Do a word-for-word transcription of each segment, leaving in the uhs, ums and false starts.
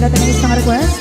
Dati nga isang request.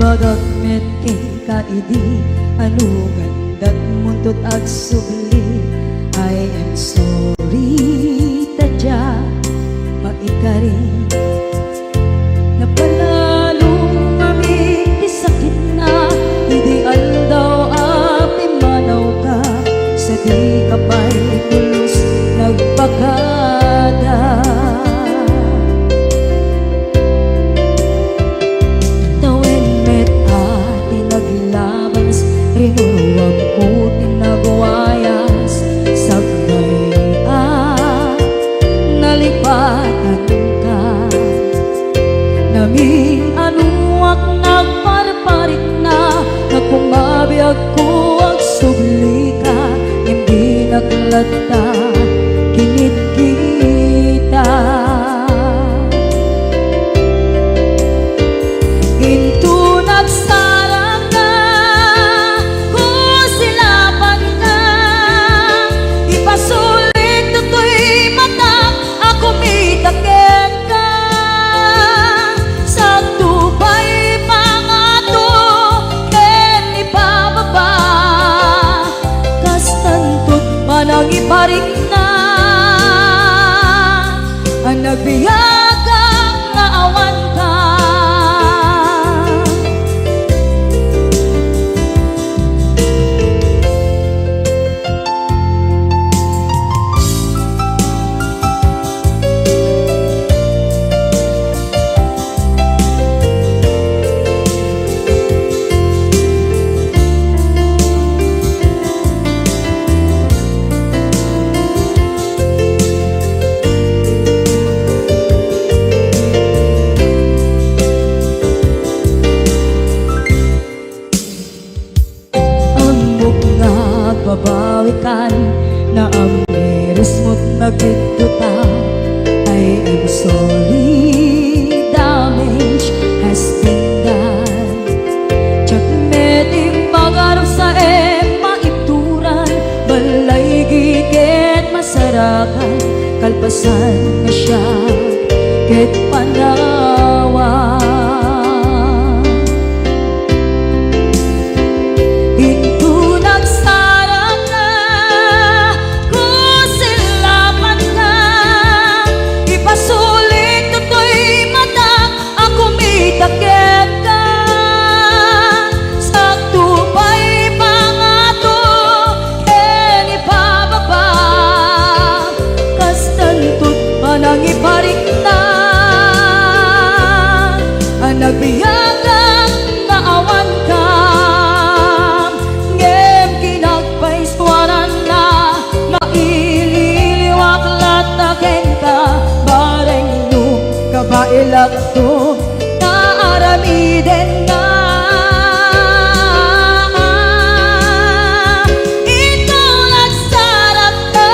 Imbagak met kenka idi, ano gandat muntot agsubli. I am sorry, ta dia maikari. Napalalo ngamin ti sakitna idi aldaw a pimmanawka, sa dika pay pulos nagbakada. Tawen met a ti naglabas, rinuruamko ti nagwayas, sakbay a nalipatanka. Namin-anoak nagparparikna, nagkumabiagko agsublika, ngem dinak latta kinitkita. Inton agsarangka, kusilapanka, ipasulik toy matak a kumita kenka. Sakto pay pangato ken ipababa, kastanto't panangiparikna a nagbiagak nga awanka. Ammok nga agbabawikan, naamirismo't nagbiddota. I am sorry, damage has been done. Diak met impagarupsaem maituran, balaygi ket masarakan, kalpasan nga siak ket panawan. Inton agsarangka, kusilapanka, ipasulik toy matak a kumita kenka. Sakto pay pangato ken ipababa, kastanto't panangiparikna a nagbiagak nga awanka. Ngem kinagpaisuaranna, maililiwak latta kenka, bareng no kabaelakto, naaramidenna. Inton agsarangka,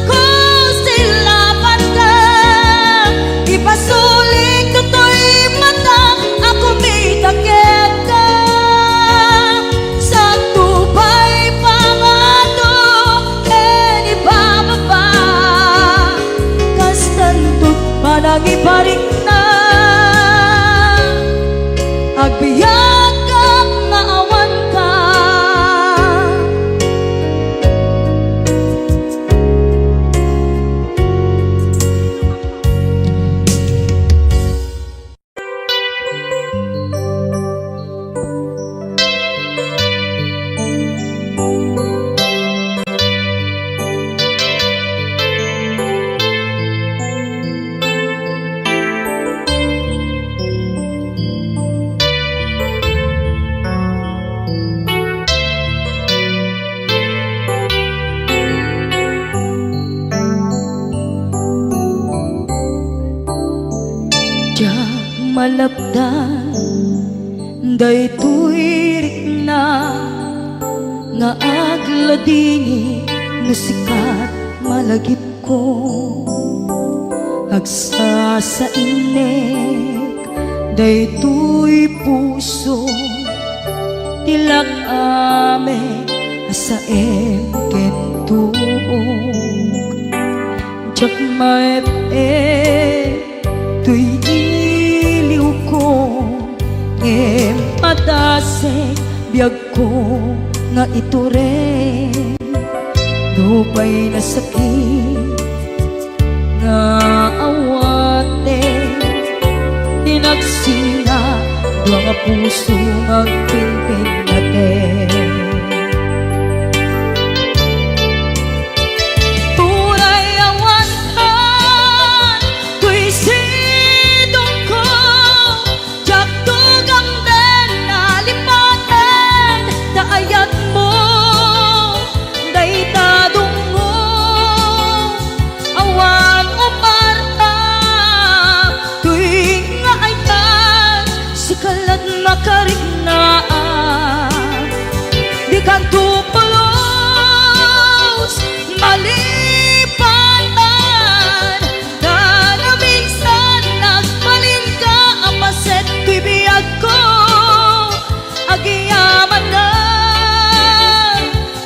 kusilapanka, ipasulik toy matak a kumita kenka. Sakto pay pangato ken ipababa, kastanto't panangiparikna, agbiagak nga awanka. Diak malapdan Daytoy rikna nga agladingit no sika malagipko. Agsasainek daytoy puso, ti lak-am a saem ken tuok. Diak maep-ep toy iliwko, ngem padasek biagko nga itureng. Nupay nasakit nga awaten, ti nagsina dua nga puso nga agpinpinnaten. Uray awan toy sidongko, diak tugamden a lipaten ta ayatmo dayta dungngo. Awan uparta toy nga ayat, sika la't makariknaan. Dikanto pulos malipatan, ta naminsan nagbalinka a paset toy biagko. Agyamanak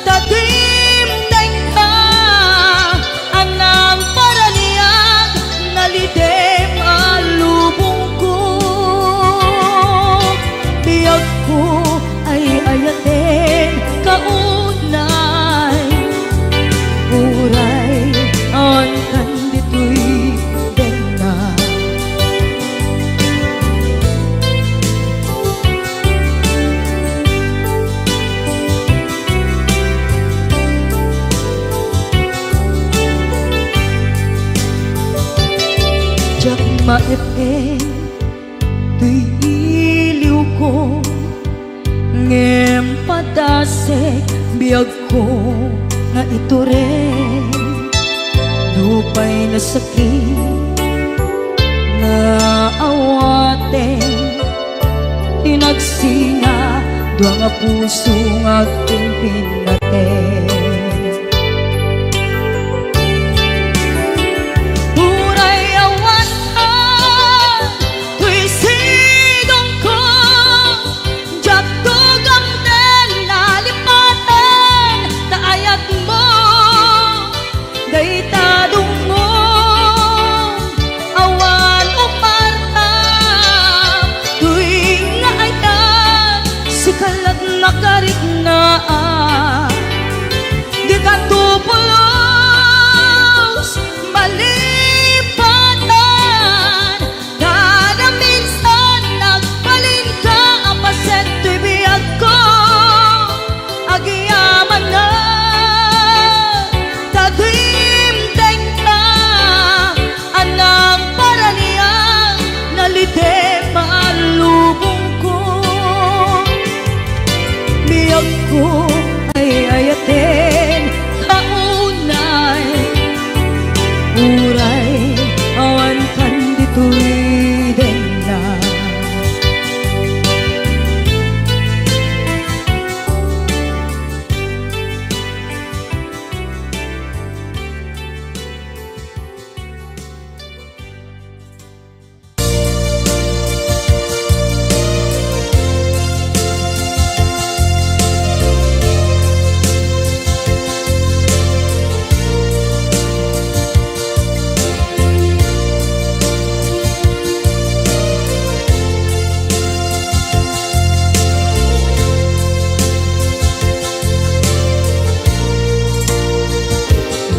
ta dimdengka a nangparaniag, nalidem a lubongko. Biagko ay ayaten kaunay, uray awan kan ditoy denna. Diak maep-ep toy iliwko, ngem padasek biagko nga itureng. Nupay nasakit nga awaten, ti nagsina dua nga puso nga agpinpinnaten. Uray awan toy sidongko, diak tugamden a lipaten ta ayatmo dayta dungngo. Awan uparta toy nga ayat, sika la't makariknaan. Dikanto pulos malipatan, ta naminsan nagbalinka a paset toy biagko. Agyamanak ta dimdengka a nangparaniag, nalidem a lubongko. Biagko ay ayaten kaunay, uray awan kan ditoy denna.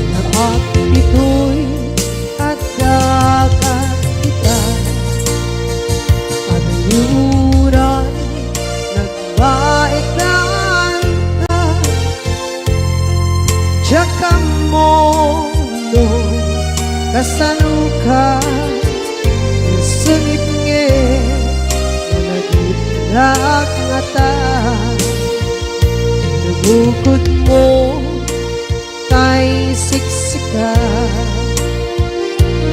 Naap ditoy adda ita, anuran nagbaetan ta. Diak ammo no kasanoka, sungit nga nagitdak ngata. Nabukodmo tay siksika,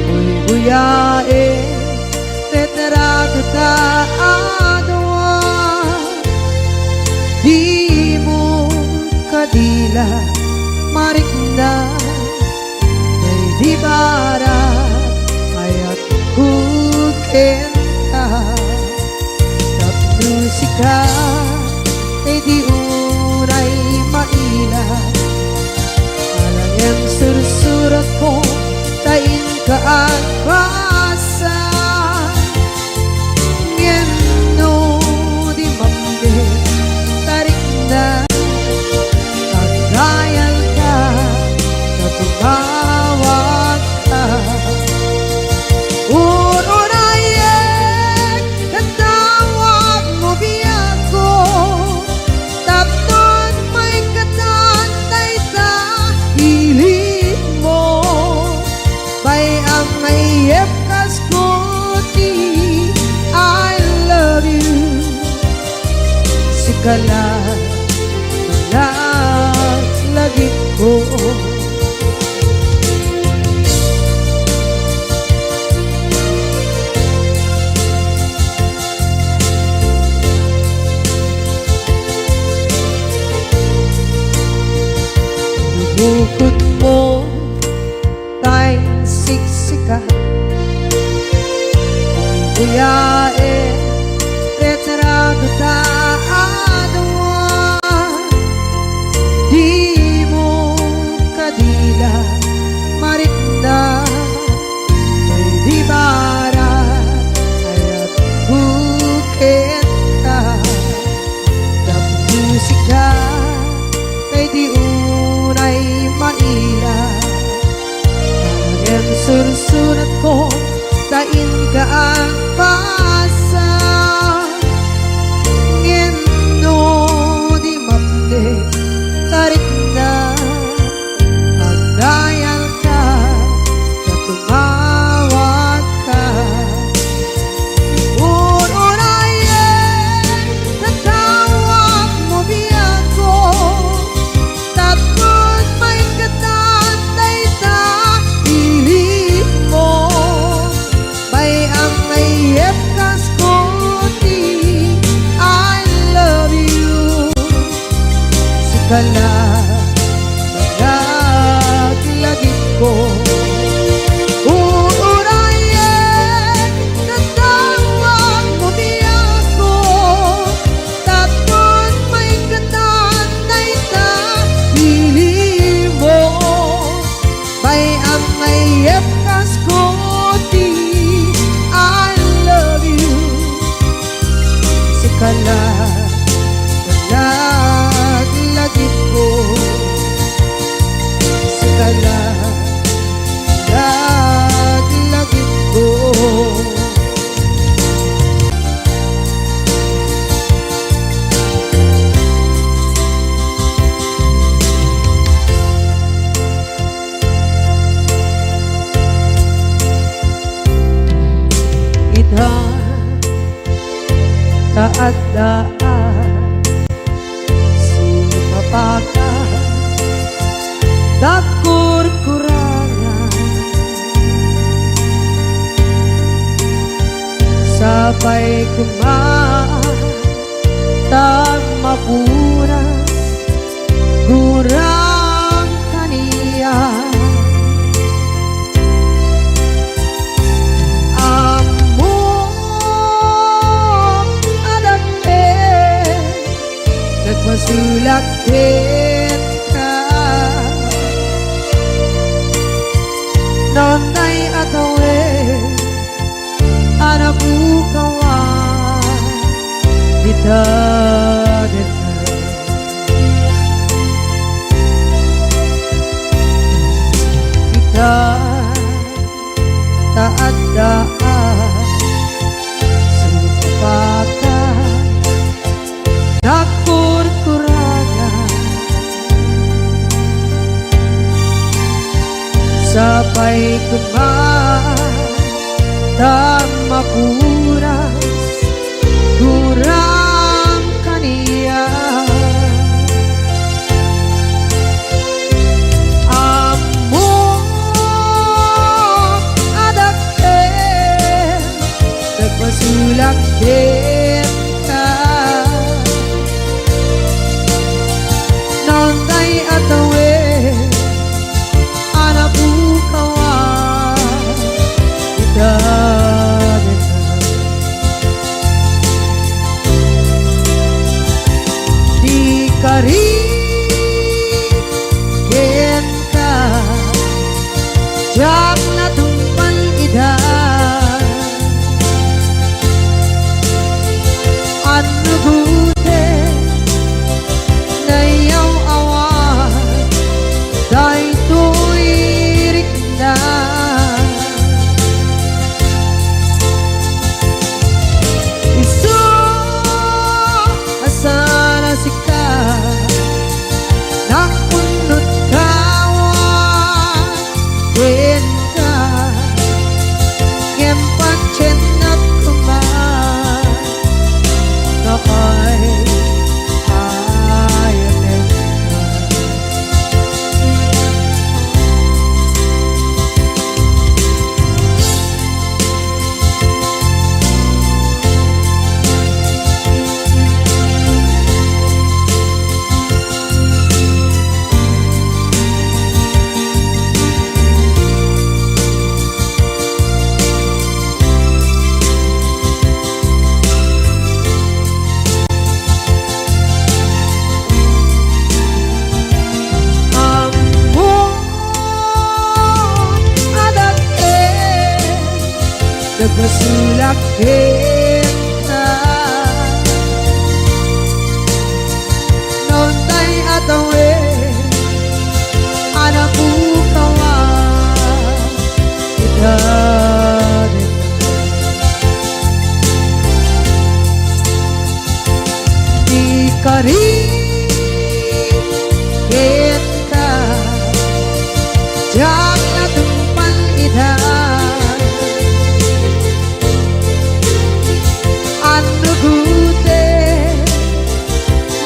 buybuyaen, retrato ta a dua. marikna, daydi barat, ayatko kenka. Tapno sika, daydi unay maila. Alang-alang sursuratko, ta inka agbasa. Ngem no di mamdi, tarikna, agdayalka, ta tumawagka. Ururayek, tatawagmo biagko, tapno maikatan dayta ilinmo. Bay-am nga iyepkasko ti I love you. Sika la, laglagipko. Bukod mo tay siksika. Buyaen, retrato ta a dua. Dimo kadi la marikna, daydi barat, ayatko kenka. Tapno sika, daydi unay maila. Ngem sursuratko, ta inka agbasa. Ngem no di mamdi, tarikna, agdayalka, ta tumawagka. Ururayek, tatawagmo biagko, tapno maikatan dayta ilinmo. Bay-am nga iyepkasko ti I love you. Sika la, laglagipko. Ururayek, tatawagmo biagko, tapno maikatan dayta ilinmo. Bay-am nga iyepkasko ti I love you. Sika la, laglagipko. Sika la, laglagipko. Ita, ta adda a sumapaka, dagkurkurangan. Sapay koma ta mapuras, gurang kaniak. Ammok a dakkel, nagpasulak kenka. Naunay a tawen, a napukawan dita daga. Ita, ta adda a sumapaka, nagkurkuragan. Sapay koma ta mapuras, gurang kaniak. Ammok a dakkel, nagpasulak kenka. Naunay a Diak natungpal ida. Annugoten nayaw-awan daytoy rikna. Isu a saan a sika, nakunot kawan kenka, ngem patiennak koma, no ay ayatenka. Ammom a dak-en, nagbasolak kenka. Naunday a tawen a napukawan ita. Di karit kenka, diak natungpal ida. Annugoten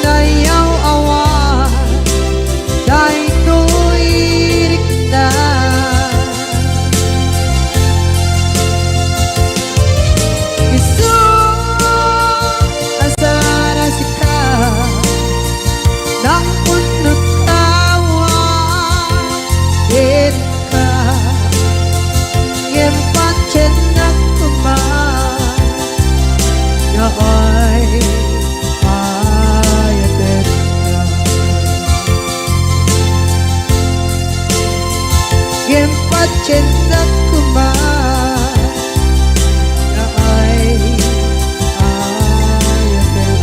nayaw-awan daytoy rikna. Isu a saan a sika, nakunot kawan kenka, ngem patiennak koma, no ay ayatenka. Ngem patiennak koma, no ay ayatenka.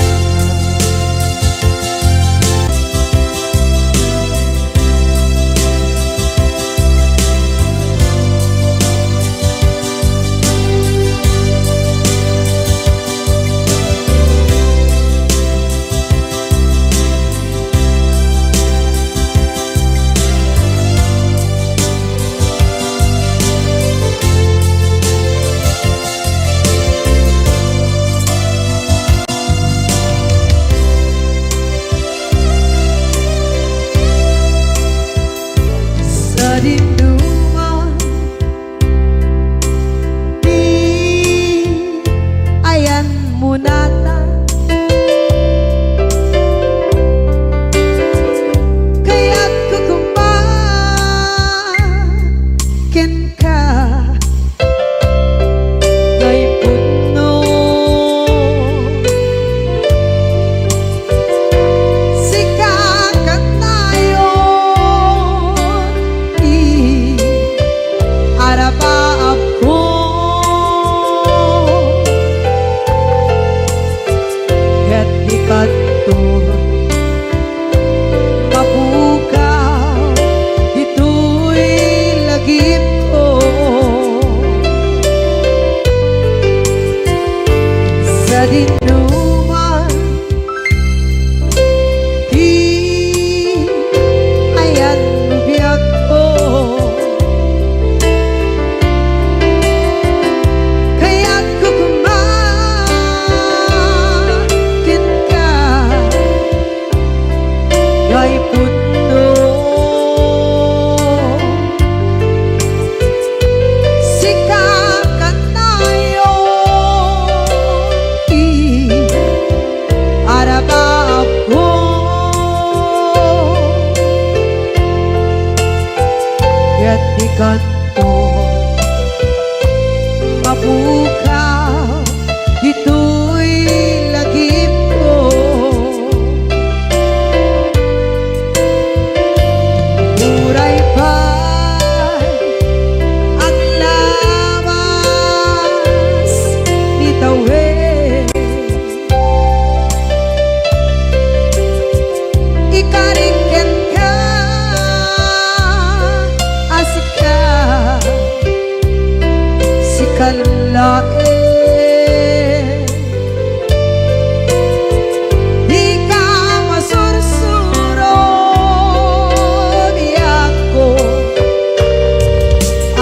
Sadinoman ti ayanmo natan, kayatko koma kenka. Ngay pudno, sika kanayon ti arabaabko. Ket di kanto mapukaw ditoy lagipko. Sadinoman ti ayanmo biagko, kayatko koma kenka. Ngay pudno, sika kanayon ti arabaabko. Ket di kanto mapukaw ditoy lagipko. Uray pay laeng. Dika masursuro, biagko,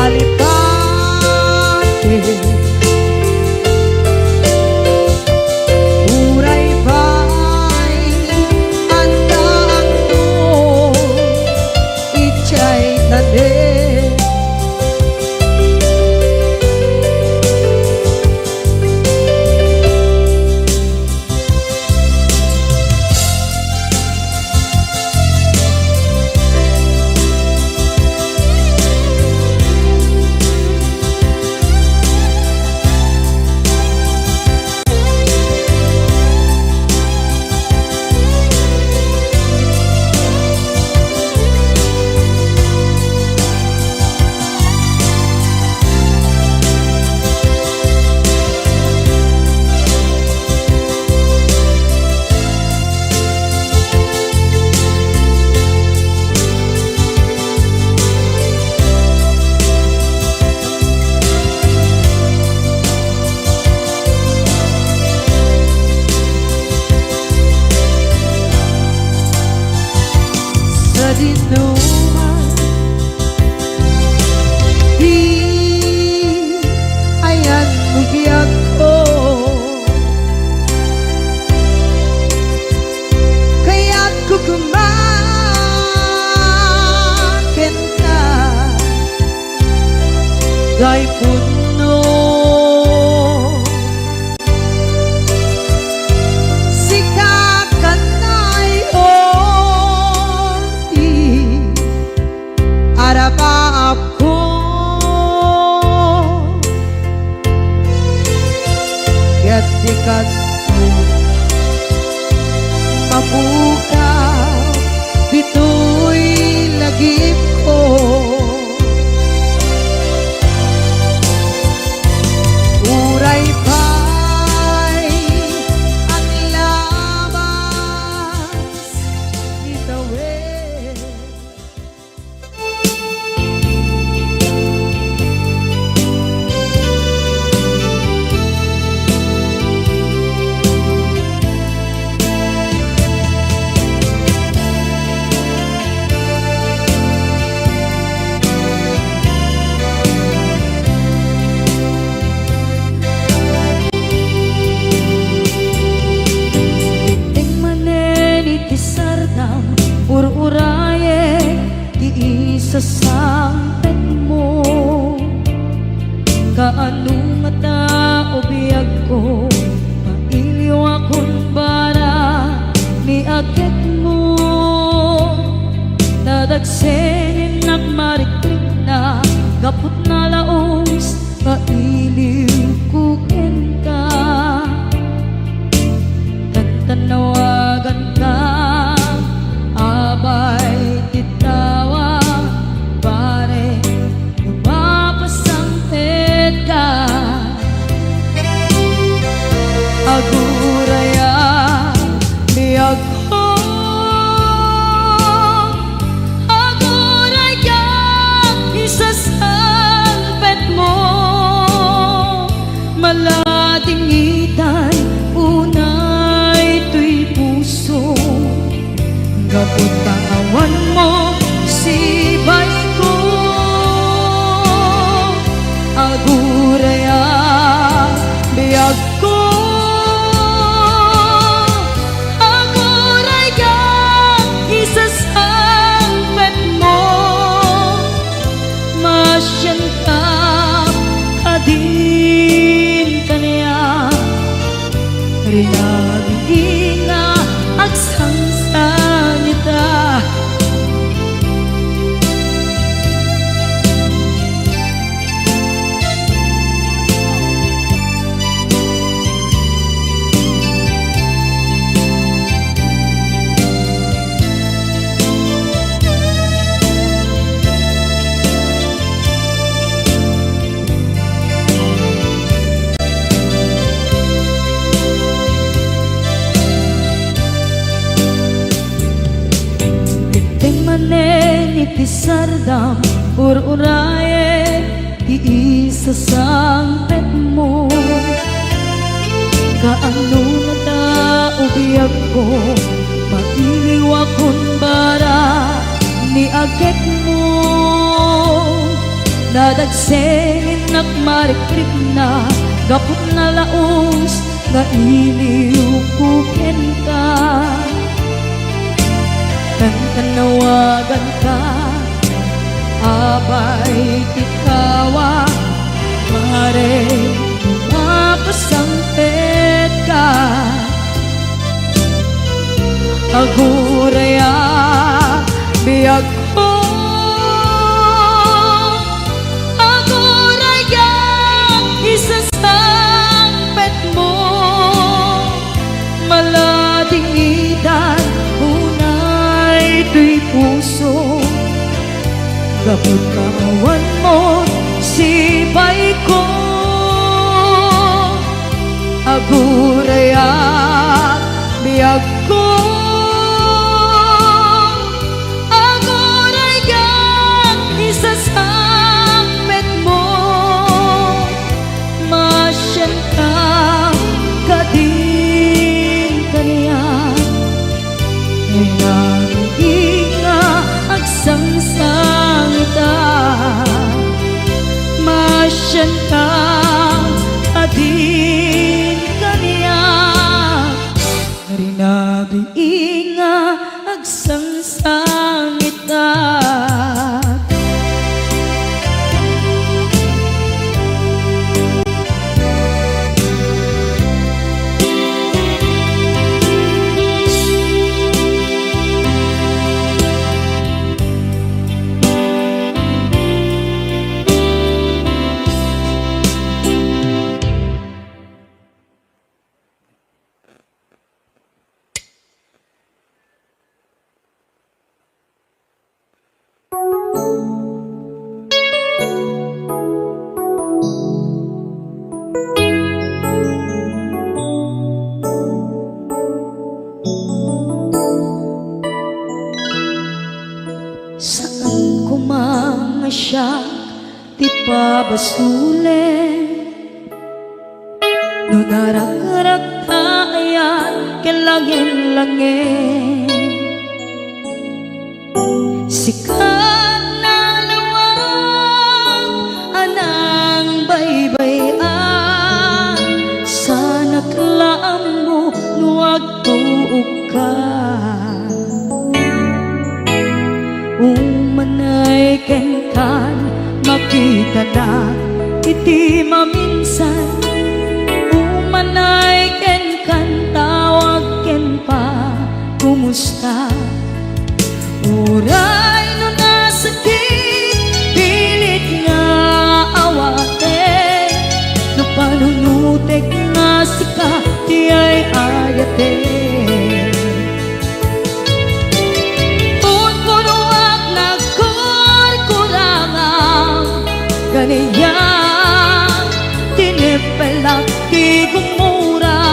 alipate. Uray pay addaakto idiay tanem. Sadinoman ti ayanmo, biagko, kayatko koma kenka. Tay pudno, sika kannayon ti arapaapko. Ket dika mapukaw ditoy lagipko. Uray pay aglabas ni tawen. Idiay manen iti sardam, ur-urayek ti isasangpetmo. Kaano ngata, o biagko, mailiwakon bara ni aketmo? Nadagsen innak marikrikna gapu ta nalaus nga iliwko kenka. Tantannawaganka, abay ti tawa, barek no mapasangpetka. Agurayam, biagko, agurayam, isasangpetmo. Maladingitan unay toy puso, gapu ta awanmo sibayko. Agurayam, biagko, agurayam, isasangpetmo. Maasianka kadin kaniak, rinabidi nga agsangsangita. Idiay manen iti sardam, ur-urayek ti isa sa Kaano ngata, o biagko, maiwakon bara ni agekmo? Nadagsengennak marikrikna gapu ta nalaus nga iliwko kenka. Kankanawaganka, abay, ti kawa, mare, makasangpetka. Aguray a biagko, aguray a isasangpetmo. Maladingitan unay toy puso, gapu ta awan mo sipayko. Aguray a biagko, aguray a isasangpetmo. Masianka kadin kaniak, rinabii nga agsangsangitak. Masianka kadin kaniak, rinabii nga agsangsangitak. Saan koma nga siak ti pabasolen. No narakrak ta ayat ken langen-langen, sika nalawag a nangbaybay-an, saanak la ammo no agtuokka. Umanay kenkan, makitanak iti maminsan. Umanay kenkan, tawag ken pa, kumusta? Uray no nasakit, pilit nga awatek, no panunotek nga sika ti ay-ayatek. Punpunoak nagkurkurangam, ganiak, tineppelak ti gumura,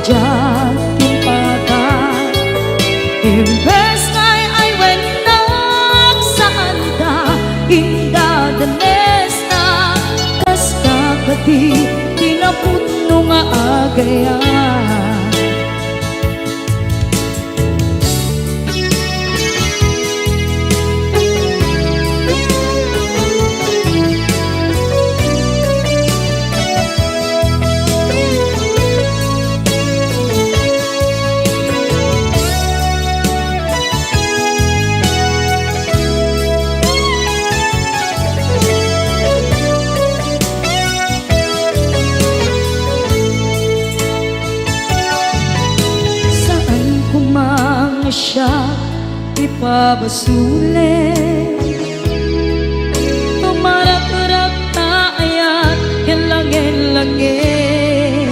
diak timpakan. Imbes nga ay-aywennak, saanda indadanesna, kasta kadi ti napudno nga agayat. Saan koma nga siak ti pabasolen. Tumarakrak ta ayat ken langen-langen.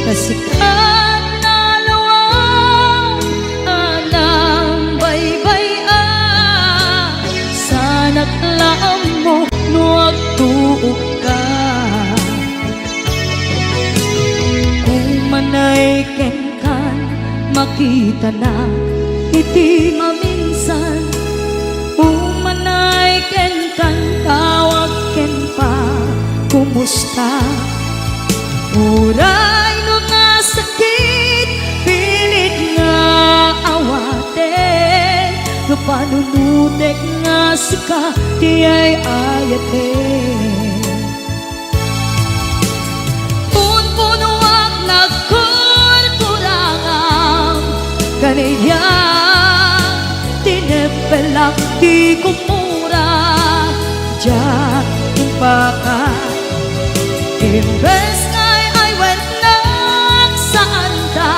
Kasikat nalawag a nangbaybay-an, saanak la ammo no agtuokka. Umanay kenkan, makitanak iti maminsan. Umanay kenkan, tawag ken pa, kumusta? Nunutek nga sika ti ay-ayatek. Punpunoak nagkurkurangam, kaniak tineppelak ti kumura, diak impaka. Imbes nga ay-ayennak, saanda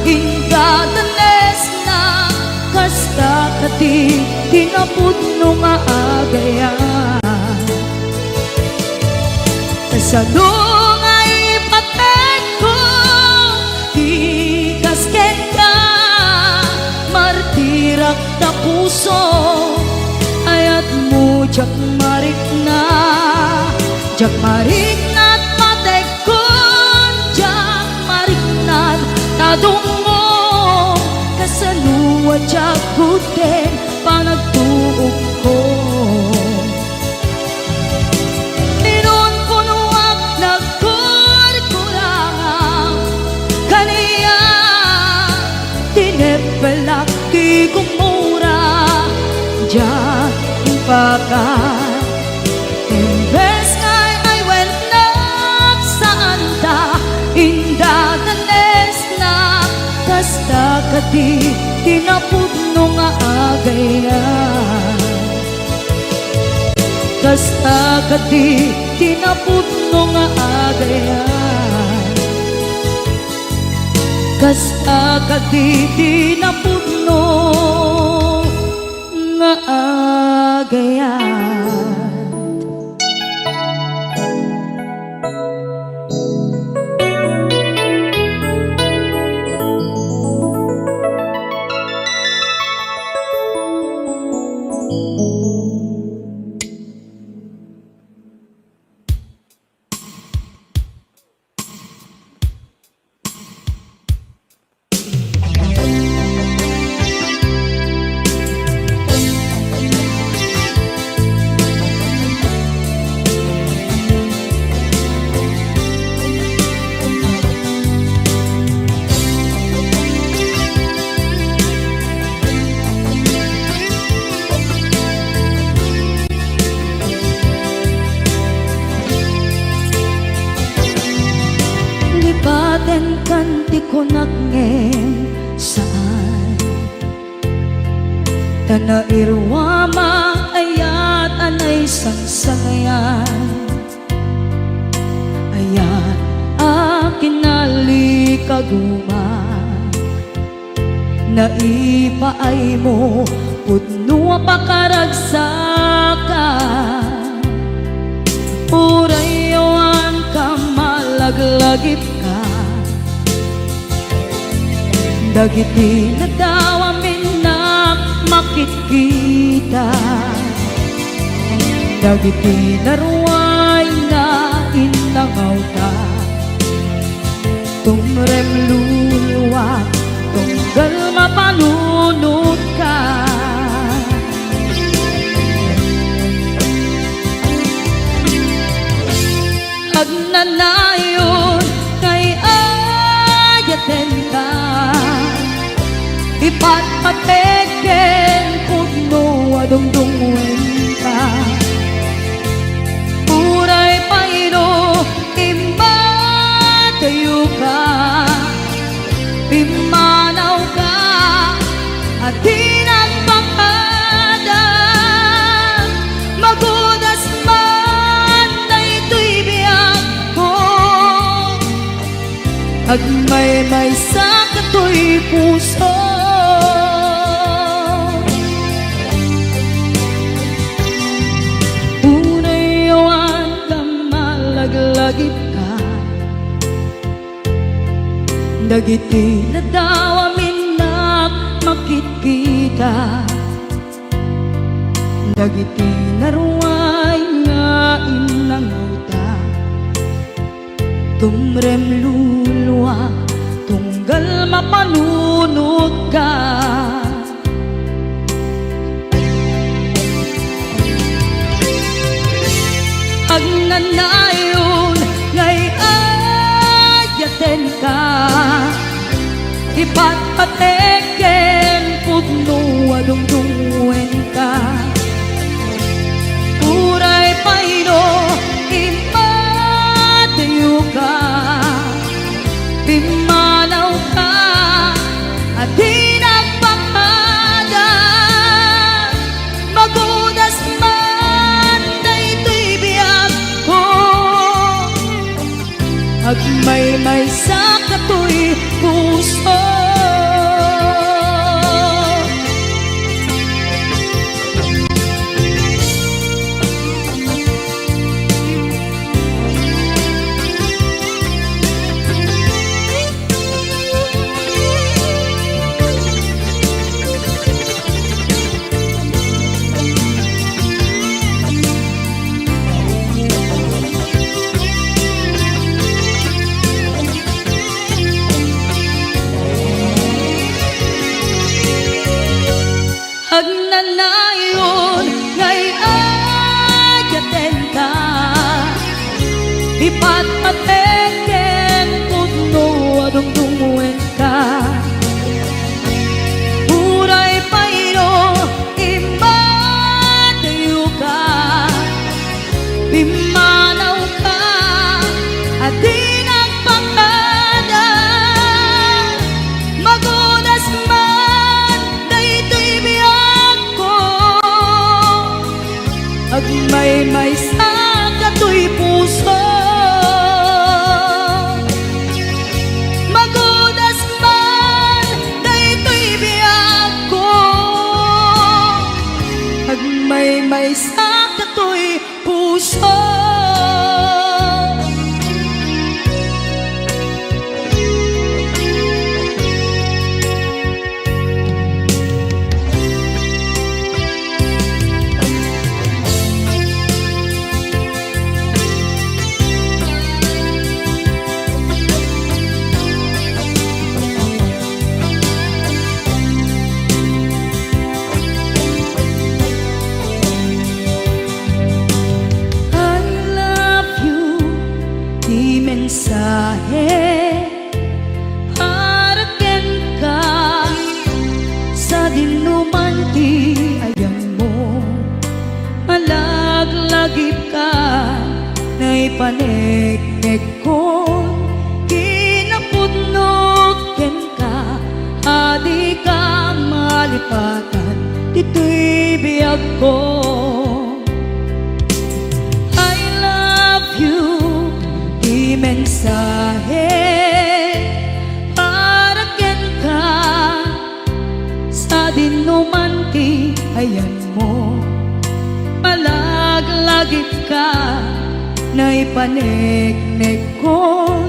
indadanesna, kasta kadi ti napudno nga agayat. Kasano nga ipatekko ti kas kenka, martirak ta puso, ayatmo diak marikna, diak mariknat patekkon, diak mariknat tadummo, kasano a diak gudden panagtuokko. Pinunpunoak nagkurkurangam, kaniak tineppelak ti kumura, diak impaka. Imbes nga ay-ayennak, saanda indadanesna, kasta kadi ti napudno nga agayat. Kasta kadi ti napudno nga agayat. Kasta kadi ti napudno nga agayat. Lipatenkan ti kunak ngem saan. Ta nairuam a ayat a naisangsangayan. Ayat a kinalikaguma. Naipaaymo pudno a pakaragsakan. Uray awan ka malaglagipka. Dagiti nadawam innak makitkita. Dagiti naruay nga innangawta. Tumrem luluak, tunggal mapanunotka. Agnanayon nga ay-ayatenka, ipatpatek ken pudno a dungdungngoenka. Uray pay no immadayoka, pimmanawka a di nagpakada. Magudas man daytoy biagko, agmaymaysa katoy puso. Uray awan ka malaglagipka. Dagiti nadawam innak makitkita. Dagiti naruay nga innangawta. Tumrem luluak, tunggal mapanunotka. Agnanayon nga ay-ayatenka, ipatpatek ken pudno a dungdungngoenka. Agmaymaysa katoy puso. Agnanayon nga ay-ayatenka, ipatpatek ken pudno a dungdungoenka. Uray pay no immadayoka, pimmanawka a di nagpakada. Magudas man daytoy biagko, agmaymaysa katoy puso. Magudas man daytoy biagko, agmaymaysa katoy puso. I love you, ti mensahe para kenka, sadinoman ti ayanmo, malaglagipka, naipaneknekkon kinapudnok kenka, a dika malipatan ditoy biagko. I love you, ti mensahe para kenka, sadinoman ti ayanmo, malaglagipka, naipaneknekkon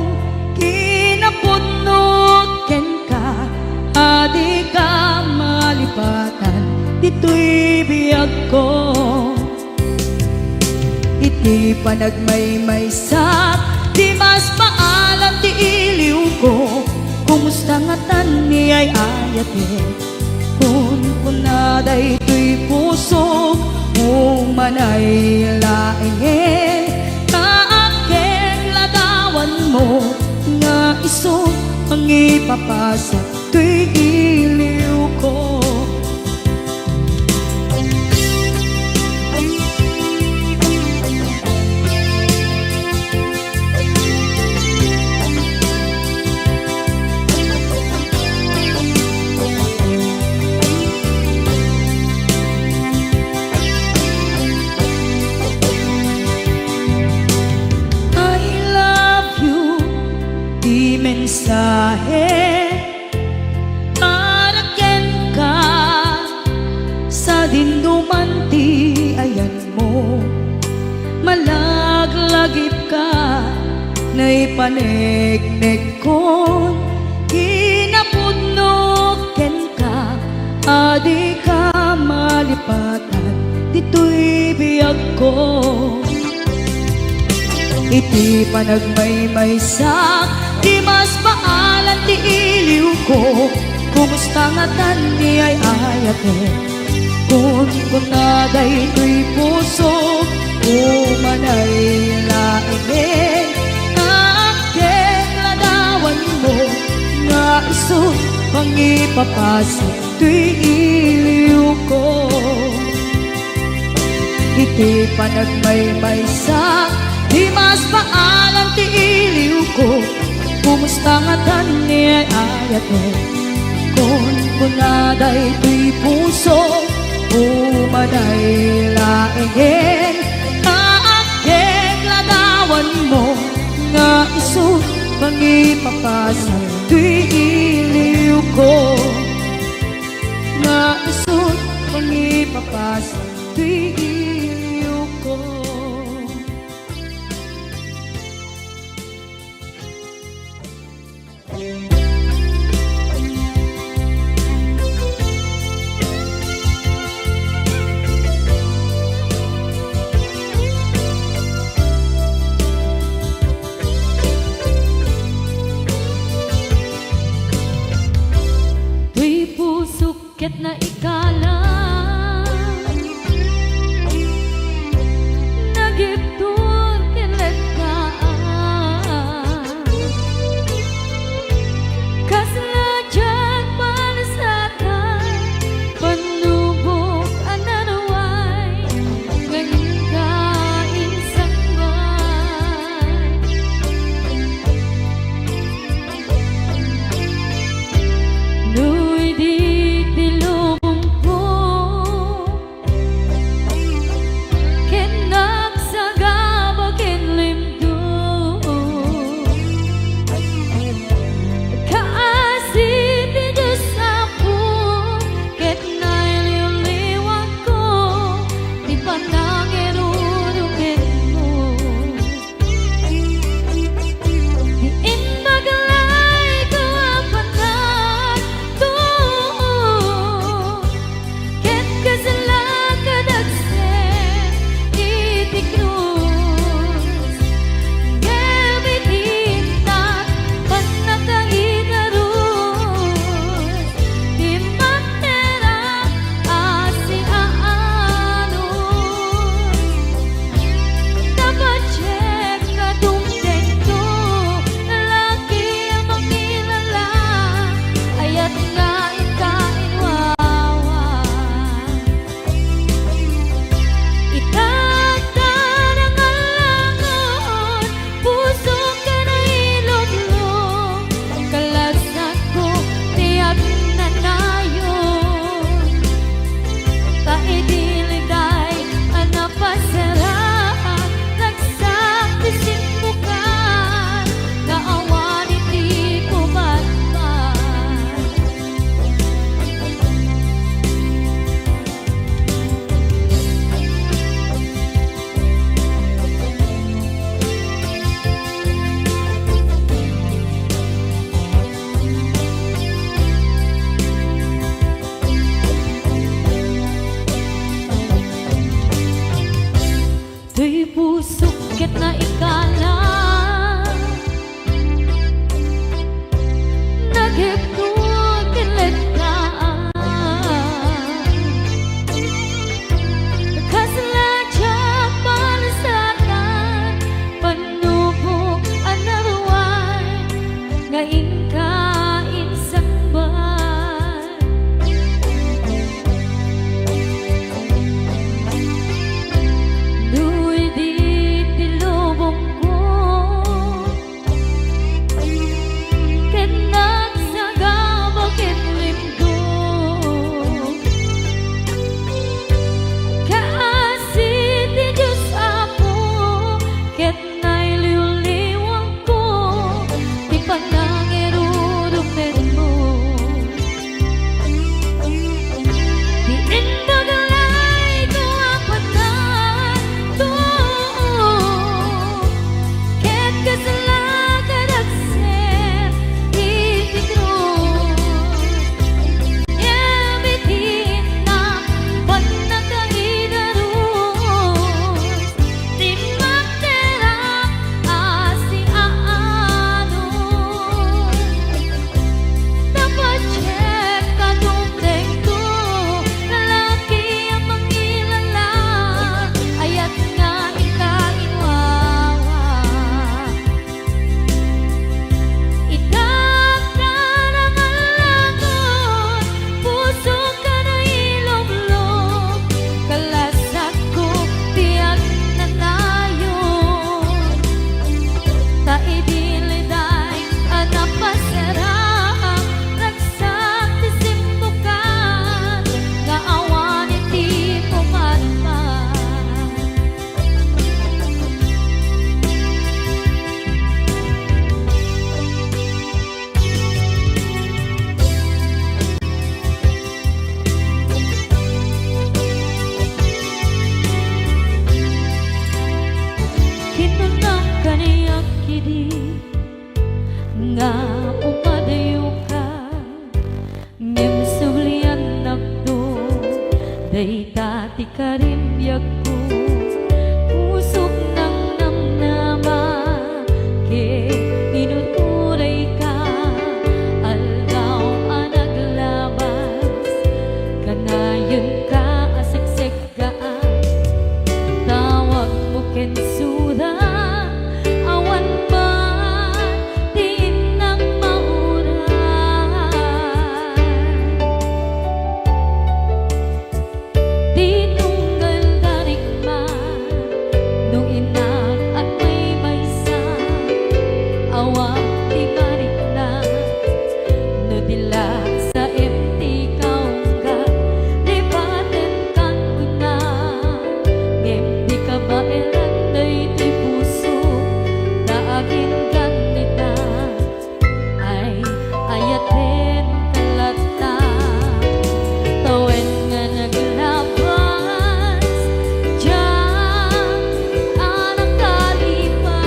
kinapudnok kenka, a dika malipatan ditoy biagko. Iti panagmaymaysak, dimas maalan ti iliwko. Kumusta ngatan ni ay-ayatek? Kunkuna daytoy pusok, umanay laengen, ta agkekladawanmo nga isu mangipapasak toy iliwko. I love you, ti mensahe para kenka, sadinoman ti ayanmo, malaglagipka, naipaneknekkon kinapudnok kenka, a dika malipatan ditoy biagko. Iti panagmaymaysak, dimas maalan ti iliwko. Kumusta ngatan ni ay-ayatek? Kunkuna daytoy pusok, umanay laengen, ta agkekladawanmo nga isu mangipapasak toy iliwko. Iti panagmaymaysak, dimas maalan ti iliwko. Kumusta ngatan ni ay-ayatek? Kunkuna daytoy pusok, umanay laengen, ta agkekladawanmo nga isu Ipapasay toy iliwko, nga isu' pangipapas toy iliwko. Toy pusok ket naikalang, nagibtur ken lettaan. Kasla diak palasatan, pannubok a naruay, nga inka insangbaay. No idi ti lubong Dayta ti karimbiagko, pusok nangnamnama, ket inur-urayka, aldaw a naglabas, kanayenka a seksekgaan, tawagmo ken sura, awan man ti innang mauray. Ti tunggal da rikman, no innak agmaymaysa, awan ti marikna, no di la saem ti kaunggan, lipatenkan kuna, ngem di kabaelan daytoy puso, ta aginggan ita. Ay, ayatenka latta, tawen nga naglabas, diak a nakalipat.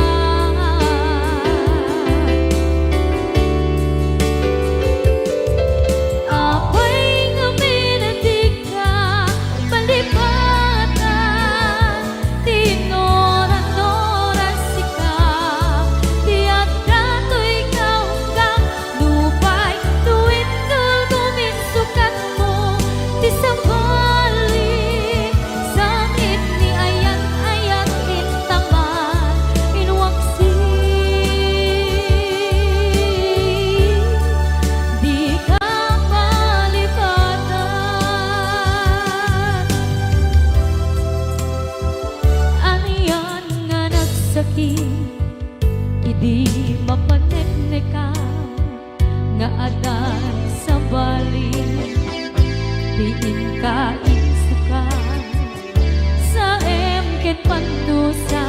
Apay ngamin a dika malipatan? Ti innoran-noran sika, ti adda toy kaunggan, nupay no inulgom insukatmo, ti sabali, sangit ni ayat-ayat intaman, inwaksi, dika malipatan. Anian nga nagsakit idi mapaneknekam nga adda sabali ti inka insukat. Saem ket pandusa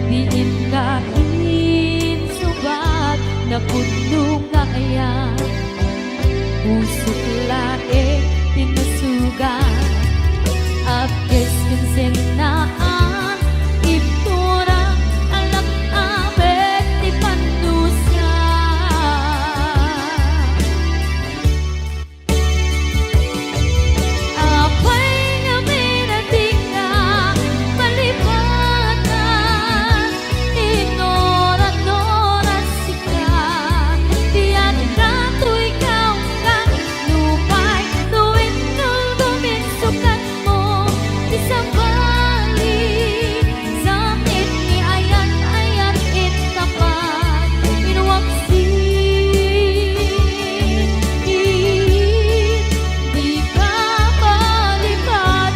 ti inka insubat, napudno nga ayan. Pusok laeng ti nasugat, apkes ken sennaan, ibtura, alak-abet ti pandusa. Apay ngamin a dika malipatan? Innoran-noran sika, ti adda toy kaunggan, nupay no inulgom insukatmo, ti sabali, sangit ni ayat-ayat intaman, inwaksi, dika malipatan.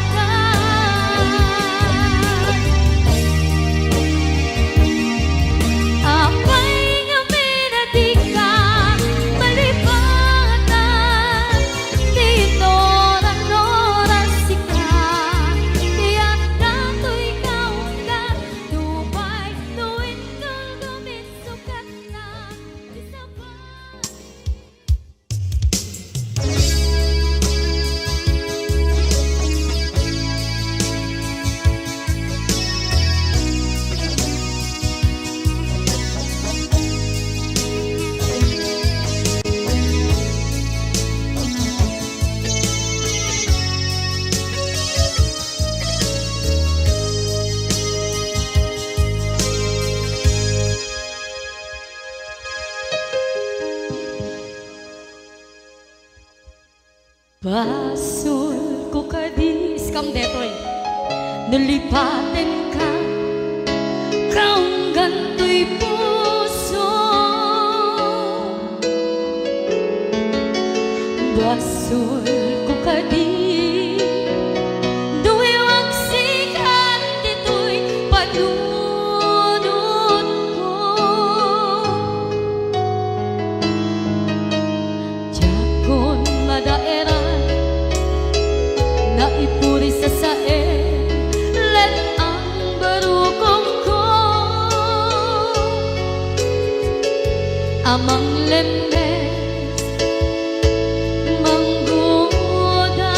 Apay ngamin a dika malipatan? Ti innoran-noran sika, ti adda toy kaunggan, nupay no inulgom insukatna, ti sabali. Basolko kadi, iskam detoy. No lipatenka, kaunggan toy puso. Basolko kadi, no iwaksikan ditoy panunotko. Diakon madaeran, naipuri sasaen, let-ang barukongko a manglemmes, manggudas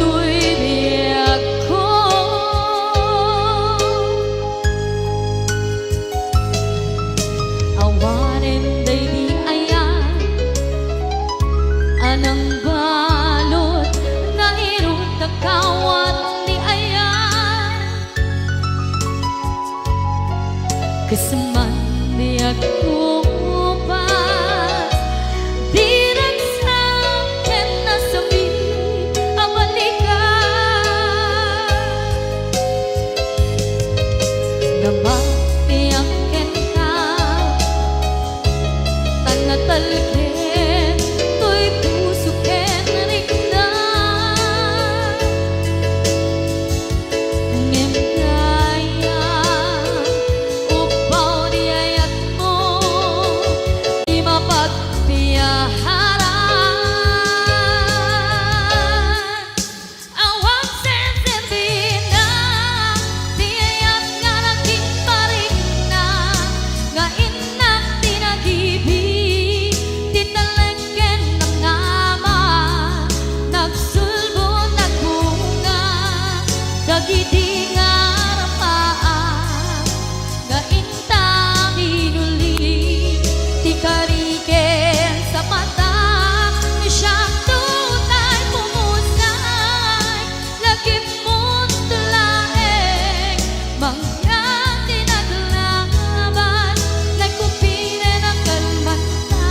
toy biagko. Awanen daydi ayan a nangbalud nga Kas man di agkupas, di ragsak ken nasakit a balikan. Namatiak kenka, tan natalged toy puso ken rikna. Ngem dayta, upbaw di ayatmo, di mapagpiaharan. Awan senserbina ti ayat nga naging parikna, nga innak ti nagibi, ti talek ken namnama, nagsulbod, nagbunga, dagidi nga rapaak nga inta minuli, ti kari ken sapatak, siak tutay pumusay, lagipmo laeng, mangyan ti naglaban, nagkumpinen a kalmanta,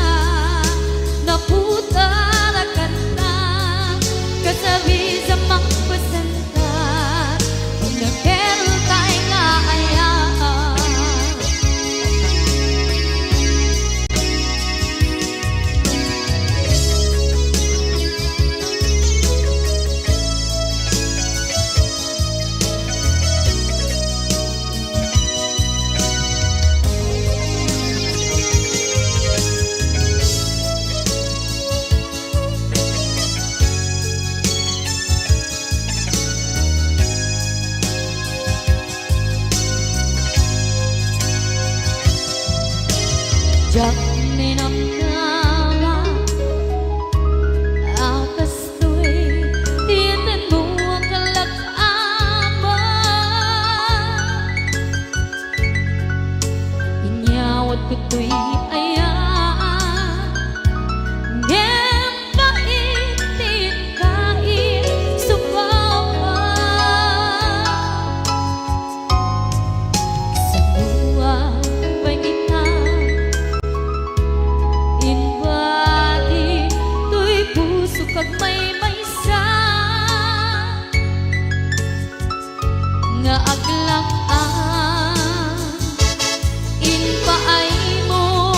naputar a kanta, kasabis a mangpasentar, nakertay nga ayat. Diak ninamnama a kastoy ti inted mo a kalak-aman. Inyawat ko toy ayat, ngem pait ti inkaisubawan. Sanguan pay ita, imbati toy pusok agmaymaysa. Nga aglak-am, impaaymo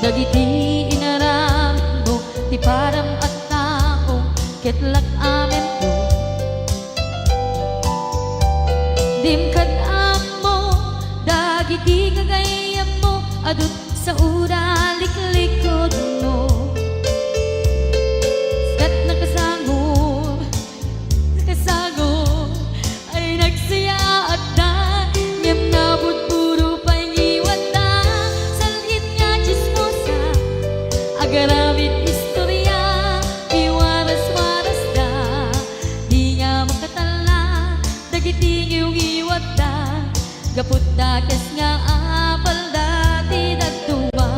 Dagiti inaramidmo ti padam a tao ket lak-amento. Dim kad-ammo dagiti gagayyemmo a dutsaoda liklikudmo. Ket nakasango, nakasango, ay nagsayaatda, ngem nabudbudo pay ngiwatda. Sal-it nga tsismosa, agaramid istoria, iwaras-warasda. Di nga makatalla dagiti ngiwngiwatda, gapu ta kes nga apalda ti dadduma.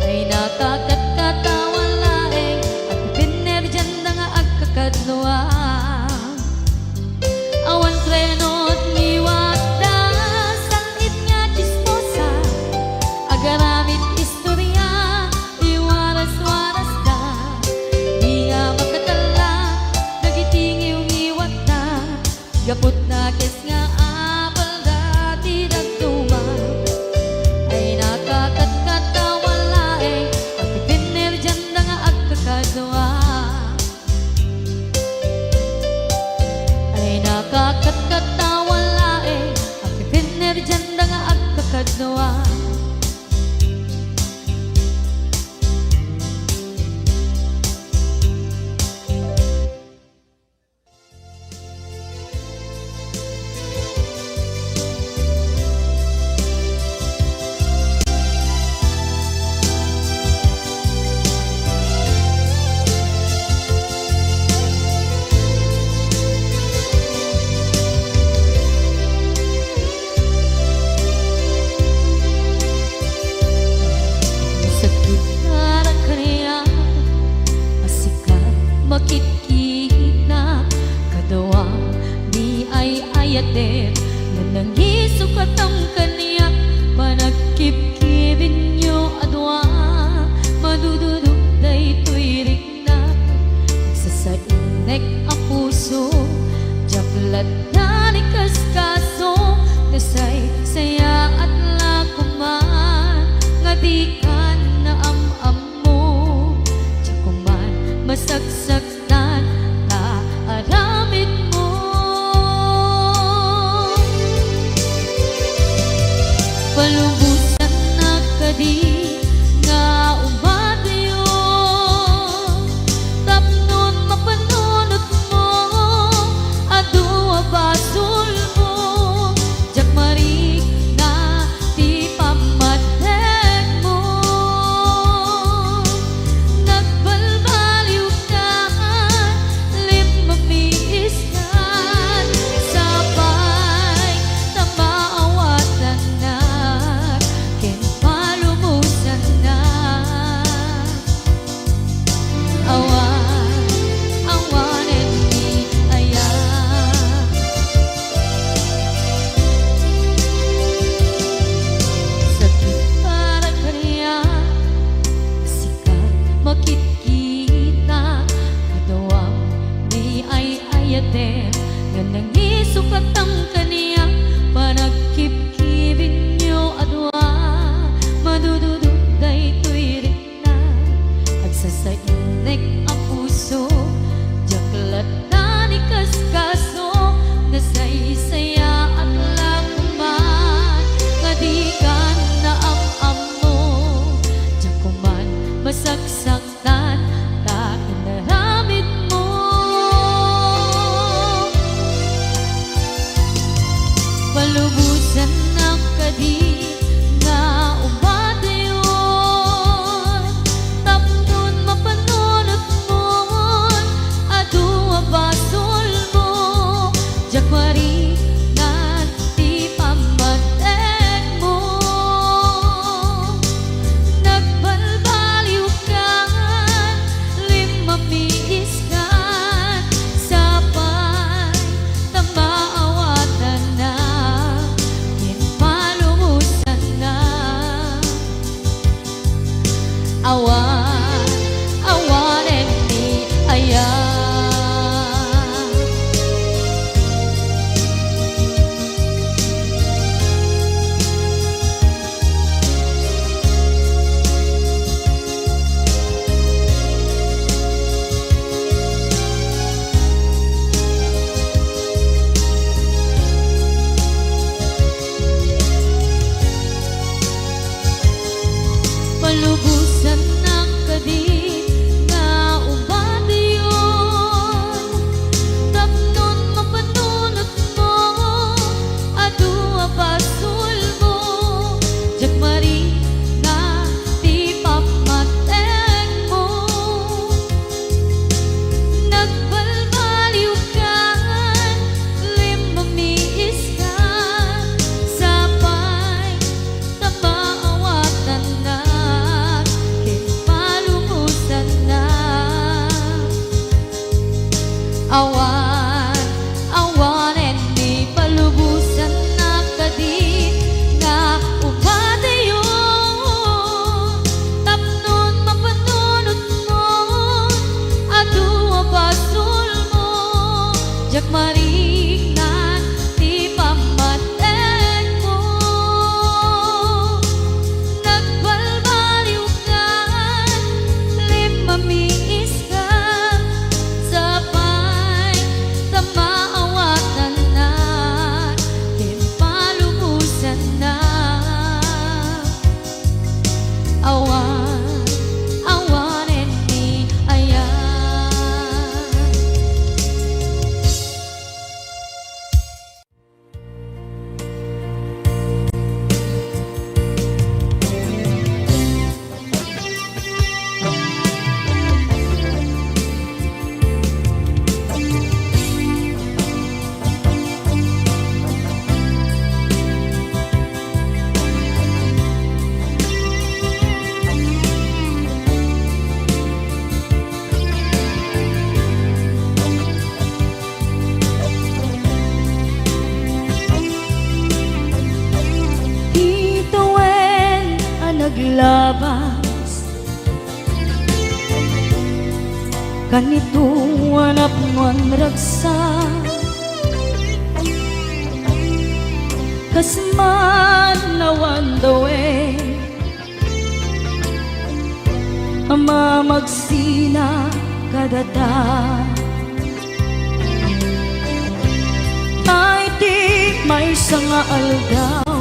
Ay nakakatkatawan laeng, agpipinnerdianda nga agkakadua. Awan treno ti ngiwatda, sal-it nga tsismosa, agaramid istoria, iwaras-warasda. Di nga makatalla dagiti ngiwngiwatda, gapu ta kes nga apalda ti dadduma. Ay nakakatkatawan laeng, agpipinnerdianda nga agkakadua. Ay nakakatkatawan laeng, agpipinnerdianda nga agkakadua. Sakit nga kaniak a sika makitkita, kadua ni ay-ayaten nga nangisukatmo kaniak. Panagkibkibinyo a dua, madududok daytoy rikna. Sasainnek a puso, diak latta ni kaskaso, nasaysayaat la koman nga dikan naam-ammo. Diak koman masaksaktan ta aramidmo. Palubosannak kadi nga umatyo tapnon mapanunotmo, adu a basolmo, diak marikna ti pammatedmo. Nagbalbaliwkan, limmamiiskan, sapay ta maawatannak. Labas kanito a napnoan ragsak, kas man awan dawen a mamagsina kadata. Iti maysa nga aldaw,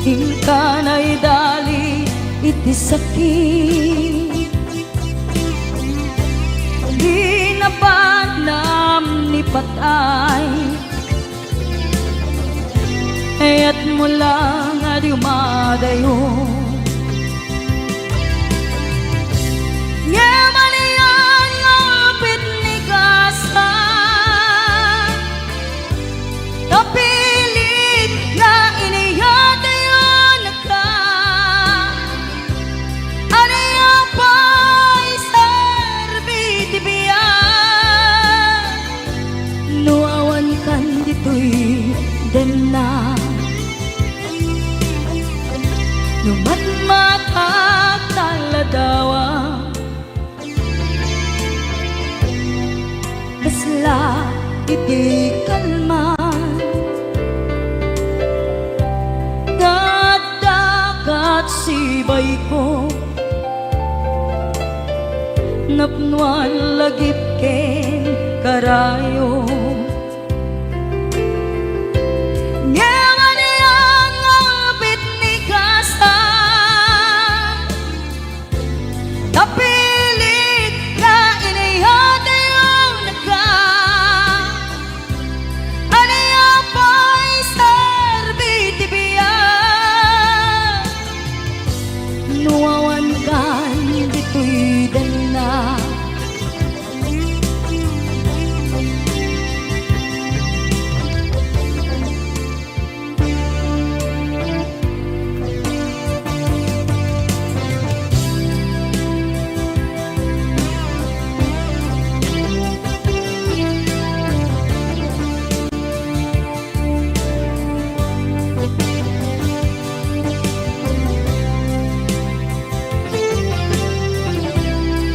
inka naidali iti sakit. Di nabanam ni patay, kayatmo la nga dumadayo. Ngem ania nga upit ni gasa, ta pilit nga iniyatayonka. Ania pay serbi ti biag no awankan ditoy denna? No matmatak ta ladawa, kasla iti kalman. Nga adda kat sibayko, napnoan lagip ken karayo. Ngem ania nga upit ni gasa, ta pilit nga iniyatayonka. Ania pay serbi ti biag no awankan ditoy denna?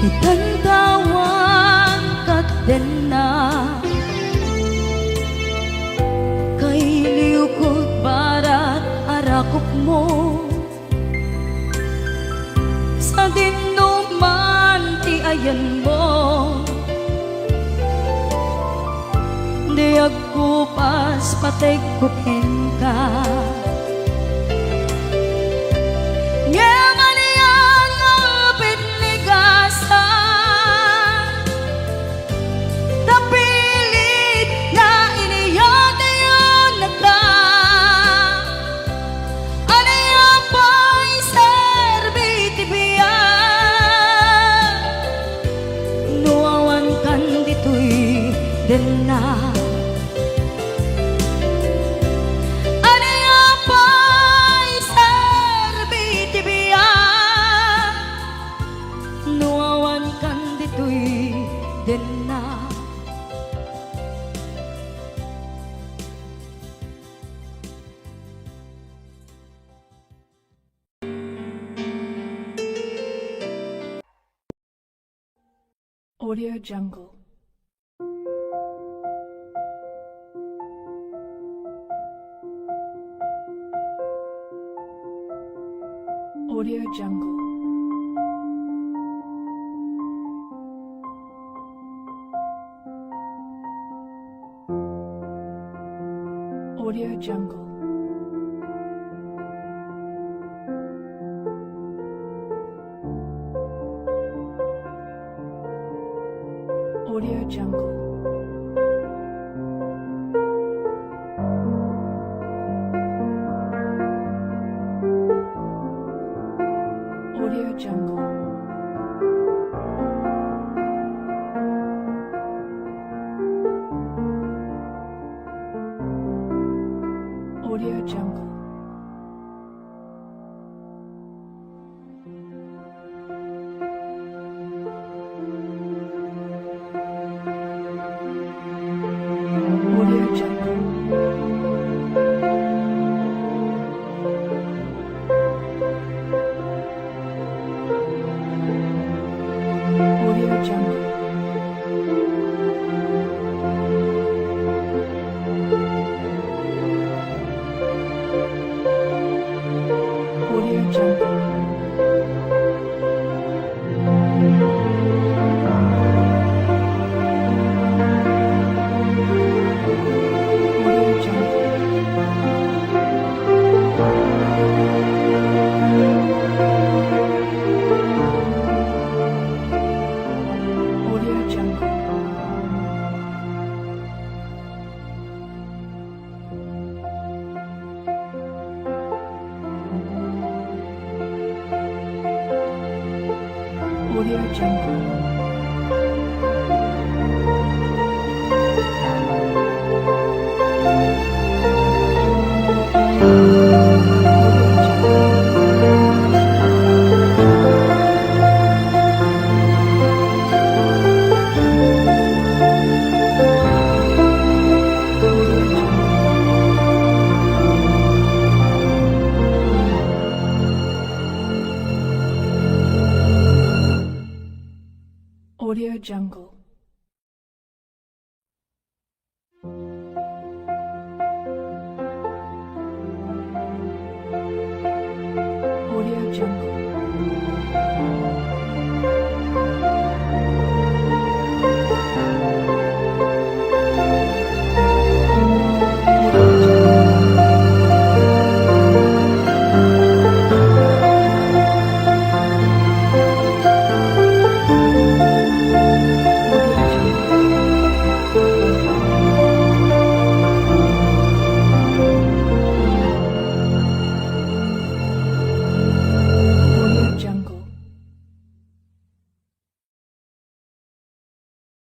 Itantawan kat denna, kailiwkot barat a rakupmo. Sadinno man ti ayanmo, di agkupas pategko kenka. Ngem ania nga upit ni gasa, ta pilit nga iniyatayonka. Ania pay serbi ti biag no awankan ditoy denna? Ania pay serbi ti biag no awankan ditoy denna? Audio Jungle. Audio Jungle. Audio Jungle. Audio Jungle. Audio Jungle. Audio Jungle. Audio Jungle. Audio Jungle. Audio Jungle. Audio Jungle.